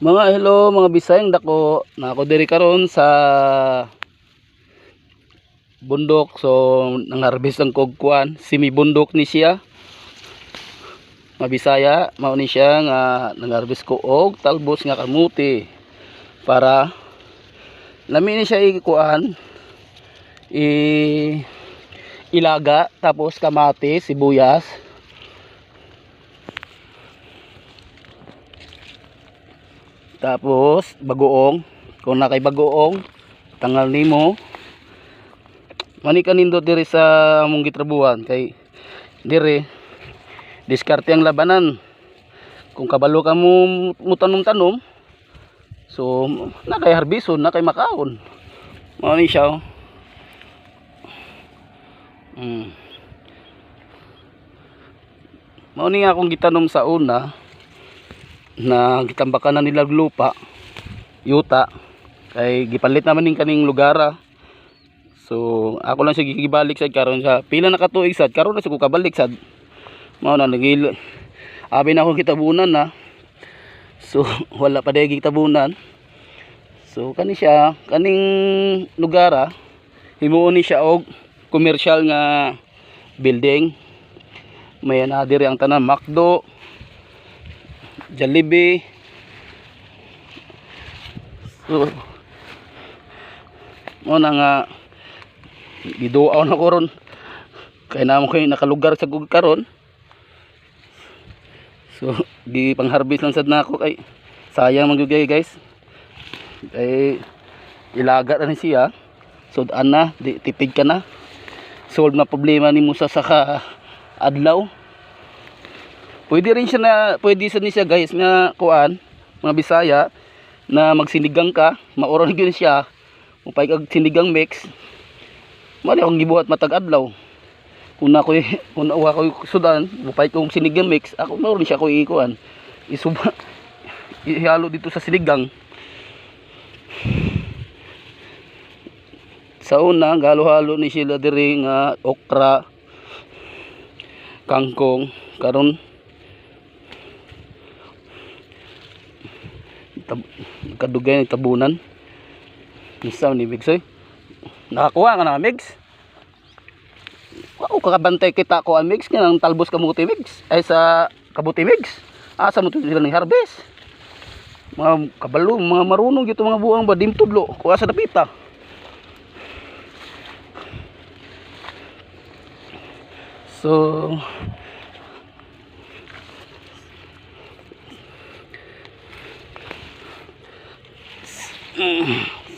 Mga hello, mga Bisayang dako, na ako diri karon sa bundok. So nangharvest ang kog kuan, semi bundok ni siya. Mga Bisaya, mao ni siya nga nangharvest ko og talbos nga kamuti para lami ni siya ikuan, i ilaga, tapos kamatis, sibuyas. Tapos bagoong, kung na kay bagoong, tangal nimo. Mani kanindot diri sa among gitrabuhan kay diri diskarte ang labanan. Kung kabalo ka mo mutanom-tanom, so na kay harbison, na kay makaon. Mao ni siya, oh. Mao ni akong gitanom sa una na gitambakan na nila lupa, yuta, kay gipalit naman ning kaning lugara. So ako lang siya gibalik sad karon sa pila na ka tuig sad karon na sa ko kabalik sad. Mao na nagil abi na ako gitabunan na. So wala pa day gitabunan. So kani siya, kaning lugara himuon ni siya og commercial nga building. May ana diri ang tanan, McDo, Jollibee. So mo na nga giduaw na ko ron kay namo kay nakalugar sa gug karon. So gi pangharvest lang sad nako kay sayang man gyud guys. Kay ilaga na ni siya. So ana di tipid ka na. Solve na problema nimo sa saka adlaw. Pwede rin siya na, pwede sa ni siya guys nga kuan, mga Bisaya, na magsinigang ka, mauro na gyud siya. Mupay kag sinigang mix. Mao ni akong gibuhat matag adlaw. Kung na koy, kung nakuha koy sudan, mupay kong sinigang mix, ako mao rin siya ko ikuan. Isuba, ihalo dito sa sinigang. Sa una, galo-halo ni sila diri nga okra, kangkong, karon kadugay ng tabunan. Misa ni Migs oy. Nakakuha ka na, Migs. Wow, kakabantay kita ko ang Migs nga ang talbos kamuti Migs. Ay sa kabuti Migs. Asa mo to sila ni harvest? Mga kabalo, mga marunong gito mga buang ba dimtudlo kuha sa dapita. So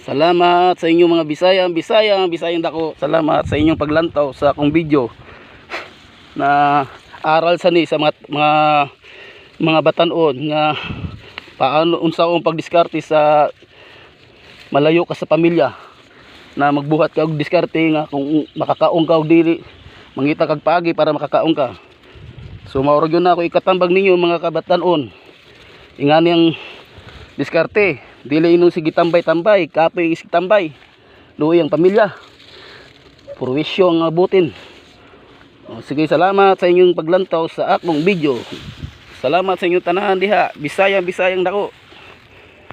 salamat sa inyong mga Bisaya, Bisaya, Bisayang dako. Salamat sa inyong paglantaw sa akong video na aral sa ni sa mga batan-on nga paano unsa ang pagdiskarte sa malayo ka sa pamilya, na magbuhat ka og diskarte nga kung makakaong ka og dili, mangita kag paagi para makakaong ka. So mao ra gyud na ako ikatambag ninyo mga kabatan-on. Ingani ang diskarte, dili inong sige tambay-tambay, kapoy isig tambay, luoy ang pamilya, purwisyo ang abutin. O, sige, salamat sa inyong paglantaw sa akong video. Salamat sa inyong tanahan diha. Bisaya, Bisayang dako.